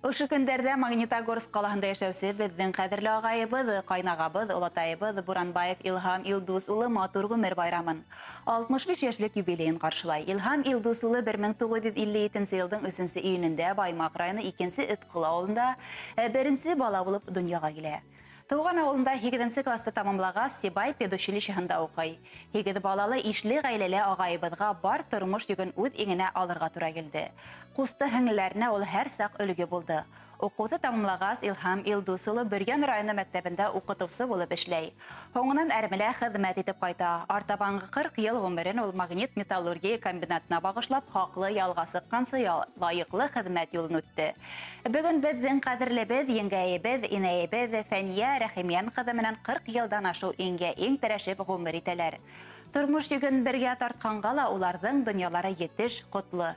Ошо көндәрҙә Магнитогорск ҡалаһында йәшәүсе беҙҙең ҡәҙерле ағайыбыҙ, ҡайнағабыҙ, олатайыбыҙ Буранбаев Илһам Илдус улы матур ғүмер байрамын 65 йәшлек юбилейын ҡаршылай. Илһам Илдус улы 1957 йылдың 3 июнендә Баймаҡ районы 2-нсе Өтҡол ауылында беренсе бала булып донъяға килә. Тыуған ауылында 8-нсе класты тамамлағас, Сибай педучилищеһында уҡый. 8 балалы ишле ғаиләле ағайыбыҙға бар тормош йөгөн үҙ иңенә алырға тура килде. Ҡусты һеңлеләренә ул һәр саҡ өлгө булды. Уҡыуҙы тамамлағас, Илһам Илдус улы Бөрйән районы мәктәбендә уҡытыусы булып эшләй. Һуңынан әрмелә хеҙмәт итеп ҡайта. Артабанғы 40 йыл ғүмерен ул магнит металлургия комбинатына бағышлап, хаҡлы ялға сыҡҡансы лайыҡлы хеҙмәт юлын үтте. Бөгөн беҙҙең ҡәҙерлебеҙ, еңгәйебеҙ, инәйебеҙ Фәниә Рәхимйән ҡыҙы менән 40 йылдан ашыу иңгә иң терәшеп ғүмер итәләр. Тормош йөгөн бергә тартҡанға ла уларҙың донъялары етеш, ҡотло.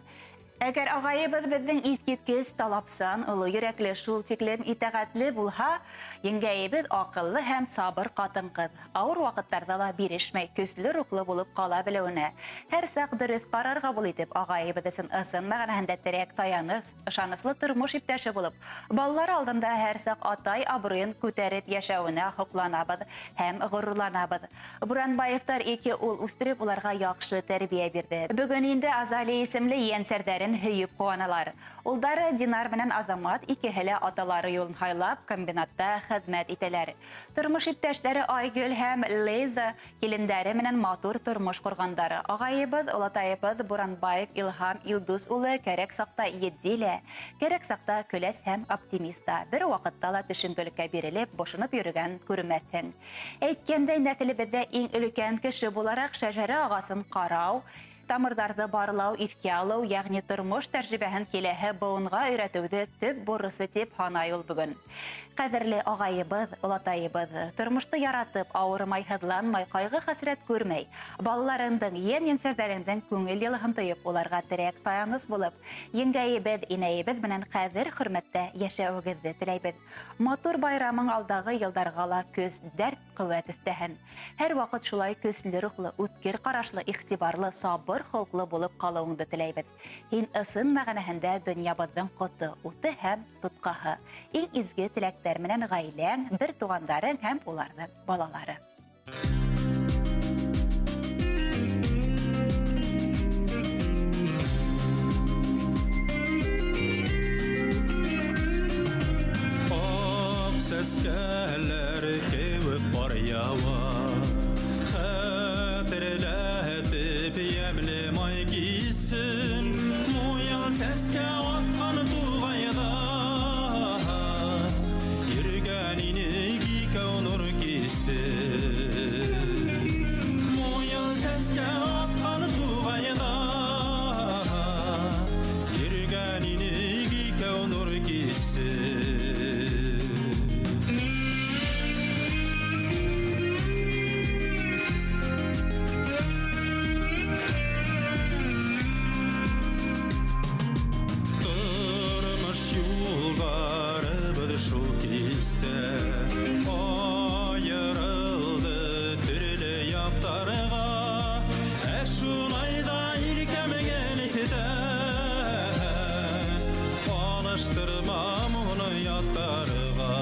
Әгәр ағайыбыҙ беҙҙең иҫ киткес, талапсан, оло йөрәкле, шул тиклем итәғәтле булһа, еңгәйебеҙ аҡыллы һәм сабыр ҡатын-ҡыҙ. Ауыр ваҡыттарҙа ла бирешмәй, көслө рухлы булып ҡала белеүенә, һәр саҡ дөрөҫ ҡарар ҡабул итеп, ағайыбыҙ өсөн ысын мәғәнәһендә терәк, таяныс, ышаныслы тормош иптәше булып, балалар алдында һәр саҡ атай абруйын күтәреп йәшәүенә һоҡланабыҙ һәм ғорурланабыҙ. Буранбаевтар ике ул үҫтереп, уларға яҡшы тәрбиә бирҙе. Бөгөн инде Азалия исемле ейәнсәрҙәрен һөйөп ҡыуаналар. Улдары Динар менән Азамат икеһе лә аталары юлын һайлап, комбинатта хеҙмәт итәләр. Тормош иптәштәре Айгөл һәм Лейза килендәре менән матур тормош ҡорғандар. Ағайыбыҙ, олатайыбыҙ Буранбаев Илһам Илдус улы кәрәк саҡта етди лә, кәрәк саҡта көләс һәм оптимист та. Бер ваҡытта ла төшөнкөлөккә бирелеп, бошоноп йөрөгән күрмәҫһең. Әйткәндәй, нәҫелебеҙҙә иң өлкән кеше булараҡ шәжәрә ағасын ҡарау, тамырҙарҙы барлау, иҫкә алыу, йәғни тормош тәжрибәһен киләһе быуынға өйрәтеүҙе төп бурысы тип һанай ул бөгөн. Ҡәҙерле ағайыбыҙ, олатайыбыҙ, тормошто яратып, ауырымай, һыҙланмай, ҡайғы-хәсрәт күрмәй, балаларыңдың, ейән-ейәнсәрҙәреңдең күңел йылыһын тойоп, уларға терәк, таяныс булып, еңгәйебеҙ, инәйебеҙ менән ҡәҙер-хөрмәттә йәшәүегеҙҙе теләйбеҙ. Матур байрамың алдағы йылдарға ла көс, дәрт, ҡеүәт өҫтәһен. Һәр ваҡыт шулай көслө рухлы, үткер ҡарашлы, иғтибарлы, сабыр холҡло булып ҡалыуыңды теләйбеҙ. Һин ысын мәғәнәһендә донъябыҙҙың ҡото, уты һәм тотҡаһы. Иң изге теләктәр менән ғаиләң, бер туғандарың һәм уларҙың балалары. Аҡ сәскәләр кеүек ҡар яуа, хәтерләтеп йәмле май кисен, муйыл сәскә атҡан туғайҙа йөрөгән инек икәү нур кисен. Муйыл сәскә атҡан туғайҙа йөрөгән инек икәү нур кисен. Айырылды төрлө яҡтарға, ә шулай ҙа иркәмгән итә, алыштырмам уны яттарға.